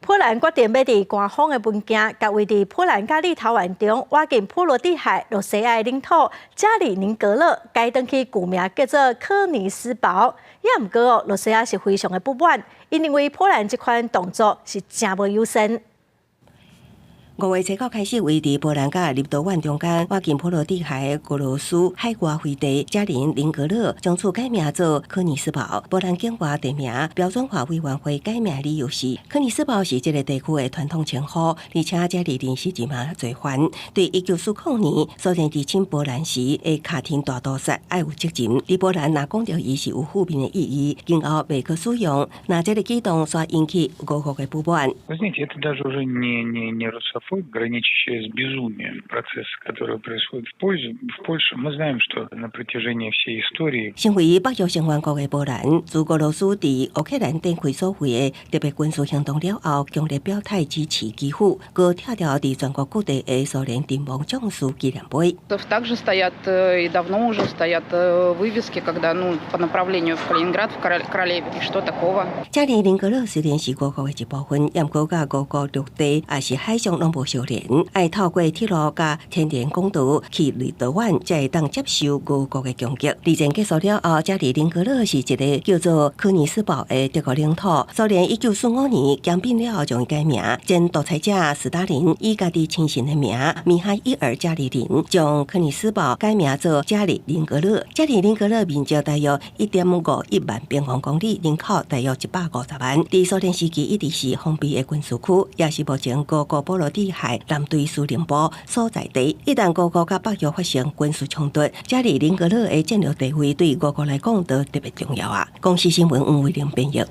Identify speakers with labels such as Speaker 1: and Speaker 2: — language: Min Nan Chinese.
Speaker 1: 波蘭決定欲佇官方的文件，共位佇波蘭佮立陶宛中倚近波羅的海露西亞的領土加里寧格勒改轉去舊名叫做柯尼斯堡。也毋過哦，露西亞是非常的不滿，𪜶認為波蘭這款動作是誠無友善。
Speaker 2: 5月初九開始，位佇波蘭佮立陶宛中間，倚近波羅的海的俄羅斯海外飛地加林寧格勒，從此改名做柯尼斯堡。波蘭境外地名標準化委員會改名理由是，柯尼斯堡是這个地區的傳統稱呼，而且加里寧是一名罪犯。對1940年蘇聯入侵波蘭時的卡廷大屠殺愛有責任。佇波蘭若講著伊是有負面的意義，今後袂閣使用。若這个舉動煞引起俄國的不滿。
Speaker 3: Граничащая с безумием процесс, который происходит в Польше. Мы знаем, что на протяжении всей истории
Speaker 2: 身為北約成員國的波蘭，自俄羅斯佇烏克蘭展開所謂的特別軍事行動了後，強烈表態支持基輔，閣拆掉佇全國各地的蘇聯陣亡將士紀念碑。
Speaker 4: Также стоят и давно уже стоят вывески, когда, ну, по направлению в Калининград, в Королеве. И что такого?
Speaker 2: 加里寧格勒雖然是俄國的一部分，毋過佮俄國陸地抑是海上攏無相連，愛透過鐵路佮天然管道去立陶宛，才會當接受俄國的攻擊。二戰結束了後，加里寧格勒是一个叫做柯尼斯堡的德國領土。蘇聯1945年兼併了後，將伊改名。前獨裁者斯大林以家己親信的名米哈伊爾加里寧，將柯尼斯堡改名做加里寧格勒。加里寧格勒面積大約1.51萬平方公里，人口大約150萬。佇蘇聯時期一直是封閉的軍事區，也是目前俄國波羅的海艦隊司令部所在地。一旦俄國佮北約發生軍事衝突，加里寧格勒的戰略地位對俄國來講都特別重要啊！公視新聞吳偉玲編譯。